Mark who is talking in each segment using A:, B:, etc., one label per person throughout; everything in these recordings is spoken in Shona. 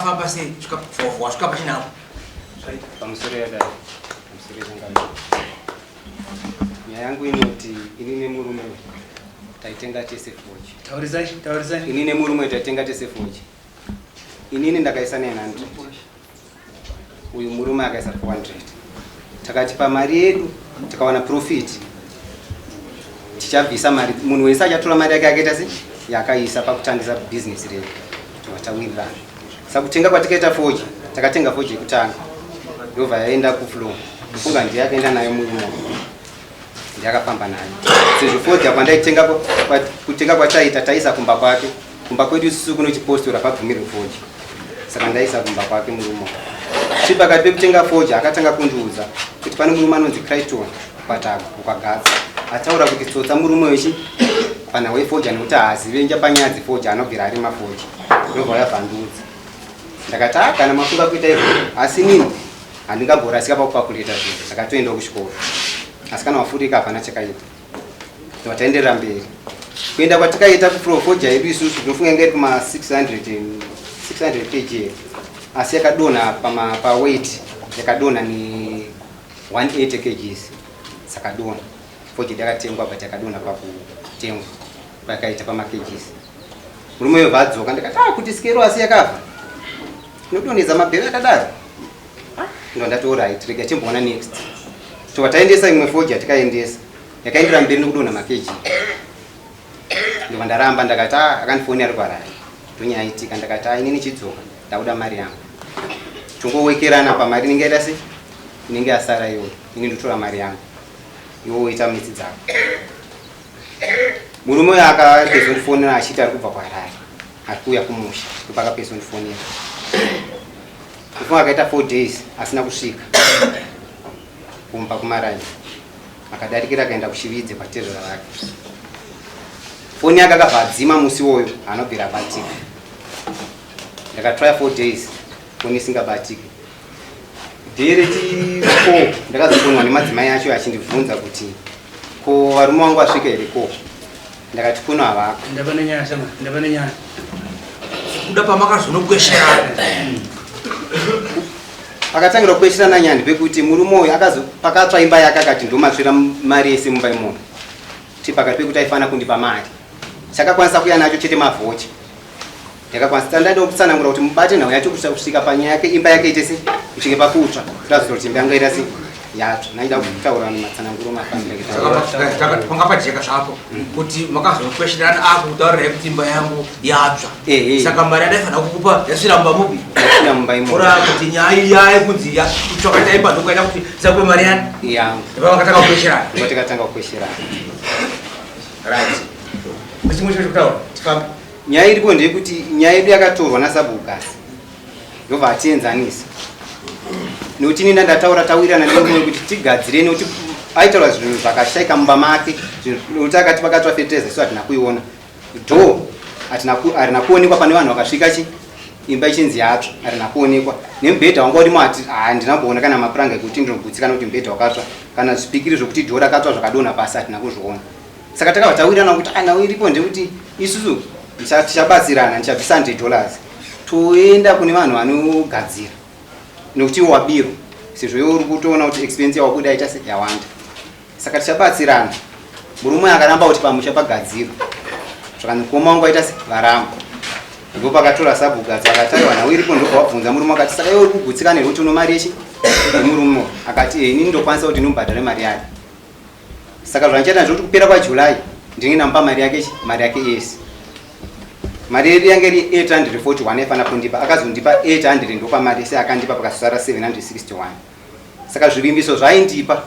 A: Famba sei svika wasvika pachinhamo.
B: Pamusoro yadai. Pamusoro yadai. Nyaya yangu inoti ini nemurume taitenga tese foji.
C: Taurizai, taurizai.
B: Ini nemurume taitenga tese foji. Inini ndakaisa 900. Uyu murume akaisa 400. Takati pamari yedu tikawana profit tichabvisa mari munhu wese achatora mari yake akaita se yakaisa pakutangisa business redu tobva tawirirana. Saka kutenga kwatikaita foji, takatenga foji yekutanga ndobva yaenda kuflow. Funga ndiye akaenda nayo murume, ndiye akafamba nayo, sezvo fodya kwandaitenga kutenga kwataita taisa kumba kwake. Kumba kwedu isusu kuno chipostora pabvumirwe fodya, saka ndaisa kumba kwake murume. Chi pakati pekutenga fodya akatanga kundiudza kuti pane murume anonzi Crichton Kwatago ukwagadza ataura kuti tsotsa murume wechi pana wefodya nekuti haazive nja panyaya dzefodya, anobvira arima fodya. Ndobva yabvandiudza. Ndakati, "Ah, kana mafunga kuita izvo, asi nini handingamborasika pakupakuleta zvinhu, ndakatoendawo kuchikoro, asi kana wafurika hapana chakaita." Tobva taenderera mberi kuenda kwatikaita kufodya yedu isusu. Tinofunga inga iri kuma 600 600 kg, asi yakadonha paweight, yakadonha ne 180 kgs. Sakadonha fodya yakatengwa, but yakadonha pakutengwa pakaita pamakgs. Murume uyo bva adzoka. Ndikati, "Ah, kuti sikero asi yakafa inodonhedza mabhero yakadaro." Ndo ndati, "Alright, rega timboona next." Tobva taendesa imwe fodya, tikaendesa, yakaendera mberi nekudonha makg. Ndobva ndaramba. Ndakati, "Ah," akandifonera ari kuHarare, ndonyaitika. Ndakati, "Ah, inini chidzoka, ndakuda mari yangu, tongowekerana pamari inenge yaita se inenge yasara iyoyo. Ini ndotora mari yangu, iwe woita mitsi dzako." Murume uyo akapezondifonera achiti ari kubva kuHarare, ari kuuya kumusha. Ndopakapezondifonera. Kufunga akaita 4 days asina kusvika kumba kumaraini, akadarikira akaenda kuChividze kwatezvara vake. Foni yake akabva adzima musi iwoyo, anobvira abatika. Ndakatrya 4 days, foni isingabatiki. Day rechi 4 ndakazofonwa nemadzimai acho achindibvunza kuti ko varume vangu vasvika here ko. Ndakati kuno havako.
C: Ndava nenyaya shama, ndava nenyaya.
A: Kuda pamakazonokwesherana.
B: Pakatangira kukwesherana nyaya pekuti murume uyu pakatsva imba yake akati ndomatsvira mari yese mumba imomo, ti pakati pekuti aifanira kundipa mari, chakakwanisa kuya nacho chete mavoucher. Ndakakwanisa ndada kutsanangura kuti mubate nhau yacho kusvika panyaya yake, imba yake ite se kusvike pakutsva, kutazoita kuti imba yangu ita se yatsva. Naida kutaura matsananguro mafambira.
A: Panga pajeka zvapo kuti makazonokwesherana akutaurirai kuti imba yangu yatsva.
B: Ehe.
A: Saka mari yandaifanira kukupa yasvira mumba mupi?
B: Yasvira mumba imomo.
A: Ora kuti nyaya iya yekunzi kutsvaka imba ndokuaita kuti sakwe mari yani.
B: Yangu.
A: Ndopavakatanga kukwesherana.
B: Ndipo tikatanga kukwesherana.
A: Right, chimwe chiro chekutaura, tifambe.
B: Nyaya iripo ndeyekuti nyaya yedu yakatorwa nasabhukasi, ndobva atienzanisa nekuti ini ndandataura tawirirana nemurume wekuti tigadzire, nekuti aitaura zvinhu zvakashaika mumba make, nekuti akati pakatsva fertilizer isu hatina kuiona, door harina kuonekwa pane vanhu vakasvika chi imba ichinzi yatsva, harina kuonekwa, nemubhedha wanga urimo handina kuona kana mapuranga ekuti ndinogutsikana kuti mubhedha wakatsva, kana zvipikiri zvokuti door rakatsva zvakadonha pasi hatina kuzviona. Saka takabva tawirirana kuti nhau iripo ndekuti isusu tichabatsirana, ndichabvisa $100, toenda kune vanhu vanogadzira, nekuti iwo wabirwa, sezvo iwe uri kutoona kuti expense yawabuda ita se yawanda, saka tichabatsirana. Murume akaramba kuti pamusha pagadzirwa, zvakanzi mukoma wangu aita se varamba. Ndipo pakatora sabhugadzi akati, "Aiwa, nhau iripo." Ndobva wabvunza murume akati, "Saka iwe uri kugutsikana here kuti uno mari yechi yemurume?" Akati, "Inini ndokwanisa kuti ndimubhadhare mari yake, saka zvandichaita ndezvekuti kupera kwaJuly ndinenge ndamupa mari yake mari yake yese." Mari yedu yange iri 841 aifanira kundipa, akazondipa 800, ndopa mari yese akandipa, pakasara 761. Saka zvivimbiso zvaaindipa,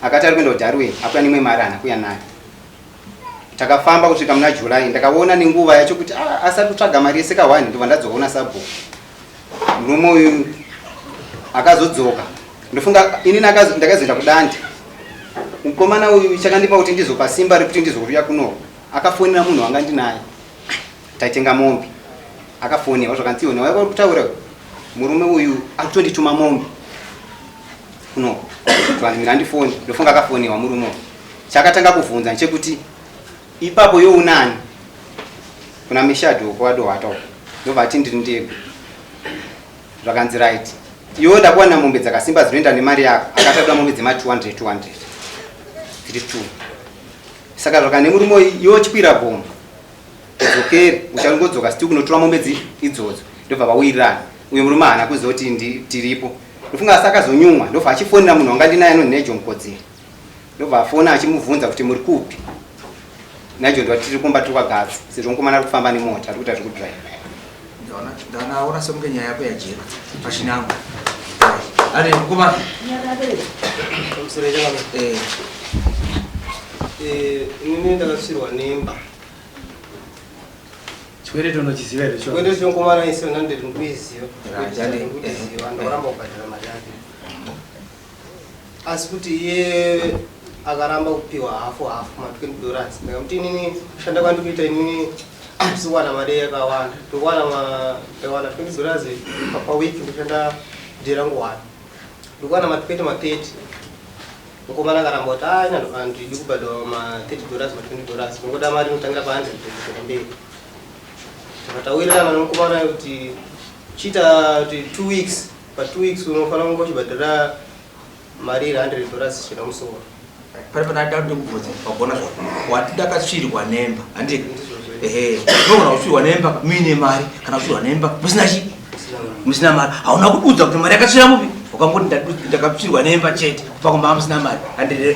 B: akati ari kuenda kuDarwin akuya nemwe mari, haana kuya nayo. Takafamba kusvika muna July. Ndakaona nenguva yacho kuti, ah, asati kutsvaga mari yese ka1. Ndobva ndadzokaona sabhuku. Murume uyu akazodzoka, ndofunga ini ndakazoenda kuDande. Mukomana uyu chakandipa kuti ndizopa simba rekuti ndizouya kuno, akafonera munhu wanga ndinaye taitenga mombe. Akafonerwa zvakanzi, "Iwe waiva uri kutaura murume uyu akutondituma mombe kuno." Zvakanzi, "Andifoni." Ndofunga akafonerwa murume uyu. Chakatanga kuvhunza ndechekuti, "Ipapo younani kuna mishadhi wokwadohwata uko?" Ndobva ati, "Ndiri ndega." Zvakanzi right, iwe ndakuwana mombe dzakasimba dzinoenda nemari yako. Akataura mombe dzema 200 200 dziri 2. Saka zvakane murume uyu, iwe uchikwira gomo udzokere, uchangodzoka still kunotora mombe idzodzo. Ndobva vawirirana. Uyo murume haana kuziva kuti tiripo. Ndofunga asi akazonyumwa, ndobva achifonera munhu wanga ndinaye anonzi Nigel Mukodzeri. Ndobva afona achimubvunza kuti muri kupi. Nigel ndoti tiri kumba, tiri kwaGatsi, sezvo mukomana ari kufamba nemota, ari kuita zvekudrive.
A: Ndanaona sekunge nyaya yako yajeka pachinangwa. Ari mukomana.
D: Inini ndakatsvirwa nemba.
C: Chikwereti unochiziva here?
D: Chikwereti chomukomana i700 ndikuiziva. Ndikuiziva, ndakaramba kubhadhara mari yake. Asi kuti iye akaramba kupiwa hafu hafu ma 20 dollars. Ndakamuti inini kushanda kwandikuita inini handisi kuwana mari yakawanda. Ndikuwana ndawana 20 dollars pa week, ndoshanda day rangu one. Ndikuwana ma 20 ma 30. Mukomana akaramba kuti ah, ina handidi kubhadhara ma 30 dollars ma 20 dollars. Ndingoda mari inotangira pa 100 kuenda mberi. Takatawirirana nemukomana kuti chiita kuti 2 weeks, pa 2 weeks unofanira kunge uchibhadhara mari iri 100 dollars chena musoro.
A: Pari pana dau ndikubvunza, wagona zvako. Wati ndakatsvirwa nemba, handiti? Ehe, unogona kutsvirwa nemba muine mari, kana kutsvirwa nemba musina chi? Musina mari. Hauna kududza kuti mari yakatsvira mupi? Wakangoti ndakatsvirwa nemba chete, kubva kumba musina mari.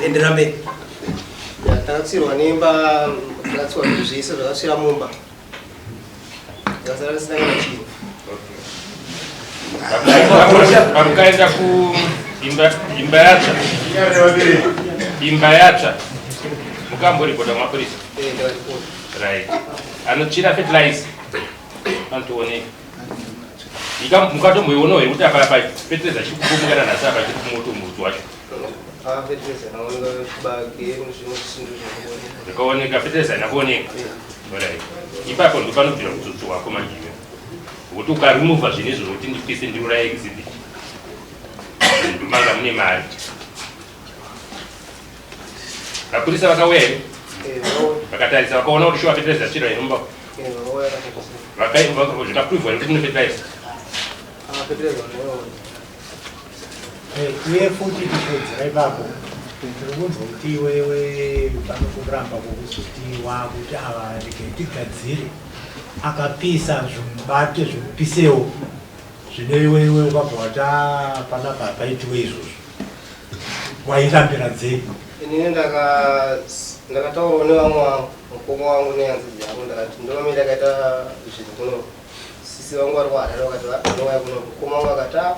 A: Enderera mberi.
D: Ndakatsvirwa nemba, ndakatsvirwa zvinhu zvese zvakatsvira mumba. Ndakasara ndisina kana chinhu.
E: Pamukaenda kuimba, imba yatsva, imba yatsva, mukamboripota kumapurisa?
D: Eh, ndakaripota.
E: Right. Anotsvira fertilizer anotooneka. Mukatomboionawo here kuti apa apa fertilizer chiri kupomukana nhasi, apa chiri kumoto mudzi wacho?
D: Ah, fertilizer naoneka chibage nezvimwe zvisindu zvinooneka.
E: Zvikaoneka, fertilizer haina kuoneka. Alright. Ipapo ndopanobvira utsotsi hwako manje iwe. Ngokuti ukaremova zvinhu izvozvo kuti ndipise ndiuraye exhibit, ndomanga mune mari. Vapurisa vakauya here?
D: Eh, vakauya.
E: Vakatarisa vakaona kuti shuwa fertilizer tsvira here mumba?
D: Eh, vakauya vakatarisa.
E: Zvikapruvwa here kuti mune fertilizer?
D: Ah, fertilizer vanoiona.
F: Uye futi tichipedzera ipapo, tiri kunzwa kuti iwewe panokuramba kwokuzoti wakuti ava regai tigadzire, akapisa zvimubate zvikupisewo zvino, iwewe ukabva wati "Ah, panapa hapaitiwe izvozvo," wairambira dzei?
D: Inini ndakataurawo nevamwe vangu, mukoma wangu nehanzvadzi yangu, ndakati ndovamwe ndakaita zvinhu kuno. Sisi vangu vari kuHarare vakati vanouya kuno. Mukoma wangu akati ah,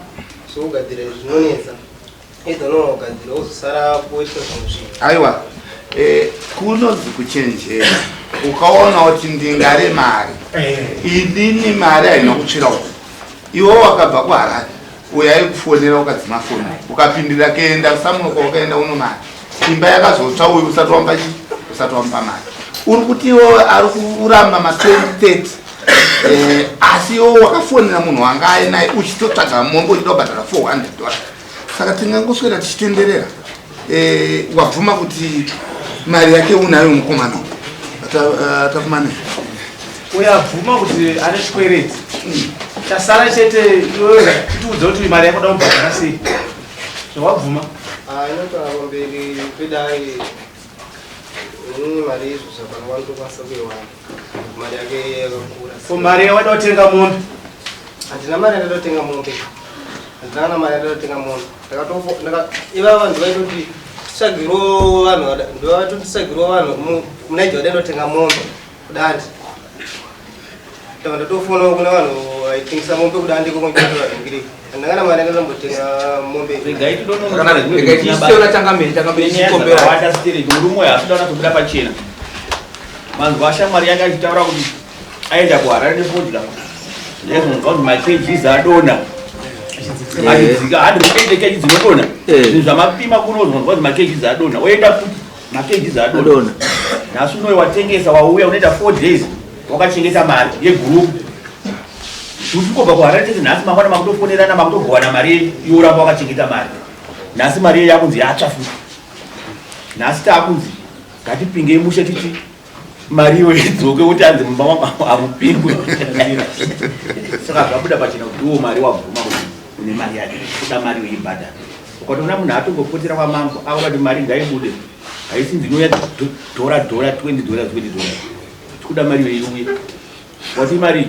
D: zvokugadzira izvi zvinonetsa, either unoona kugadzira wozosara kuita zvimwe zvinhu.
G: Aiwa, kunonzi kuchenjera ukaona kuti ndingare mari inini, mari haina kutsvira uku. Iwe wakabva kuHarare, uyo aikufonera ukadzima foni, ukapindira kuenda samuko, wakaenda uno mari, imba yakazotsva, uyu usati wamupa chi, usati wamupa mari. Uri kuti iwe ari kuramba ma2030, asi iwe wakafonera munhu wanga ainaye uchitotsvaga mombe, uchida kubhadhara $400. Saka tingangoswera tichitenderera. Wabvuma kuti mari yake unayo mukomana Tapfumane?
H: Uyabvuma kuti ane chikwereti, chasara chete iwewe chitiudza kuti mari yako da kubhadhara sei, zvawabvuma.
D: Ah, inotaura pamberi pedai, inini mari izvo zvapano vanotokwanisa kuiwana, mari yake yakakura.
H: Ko mari yawada kutenga mombe?
D: Handina mari yandada kutenga mombe, handina kana mari yandada kutenga mombe. Ivava vanhu vaitoti titsvagirwo vanhu, ndovatotsvagirwo vanhu munaija vadaindotenga mombe kudandi. Ndabva ndatofonawo kune vanhu vaitengesa mombe kudandi kokonditovavhingirei. Handina kana mari yandadambotenga mombe.
I: Regai.
A: Regai tichiseona changamiri, changamiri chikombera.
I: Wanda stereki, murume uyu asida kubuda pachena. Manzwa ashamwari yake achitaura kuti aenda kuHarare nefodya, ndezvonzwa kuti makgs adona achidzika, 180 kg dzinodona. Zvinhu zvamapima kunozwa kuti makgs adona, oenda futi makgs adona. Nhasi unoyo watengesa, wauya unoita 4 days wakachengeta mari yegurupu kuti ukobva kuHarare chete. Nhasi mangwana makutofonerana, makutogowana mari, iwe uramba wakachengeta mari. Nhasi mari iyo yakunzi yatsva futi. Nhasi taakunzi ngatipingei mushe titi mari iyo idzoke, kuti anzi mumba hamupingwe. Saka zvabuda pachena kuti iwo mari wabvuma kuti Une mari yacho, kuda mari uibhadhara. Ukatoona munhu atongopotera kwamambo aona kuti mari ngaibude, haisi ndinouya dhora dhora 20 dollars 20 dollars, tikuda mari iuye. Wati mari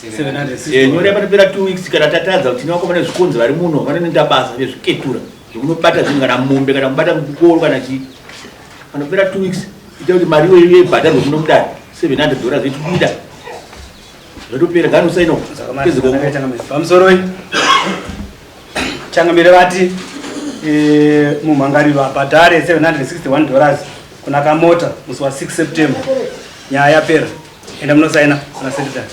C: 760.
I: Nyore panopera 2 weeks, kana tatadza kuti tine vakomana vezvikonzi vari muno vanonoita basa vezviketura zvekunobata zvinhu, kana mombe, kana kubata mukoro, kana chii. Panopera 2 weeks, ita kuti mari iyoyo ibhadharwe muno mudare, 700 dollars ichibuda, zvatopera. Ganosaino.
C: Pamusoroi, changamire vati mumhangariro abhadhare 761 dollars kuna Kamota musi wa6 September. Nyaya yapera. Enda munosaina kuna secretary.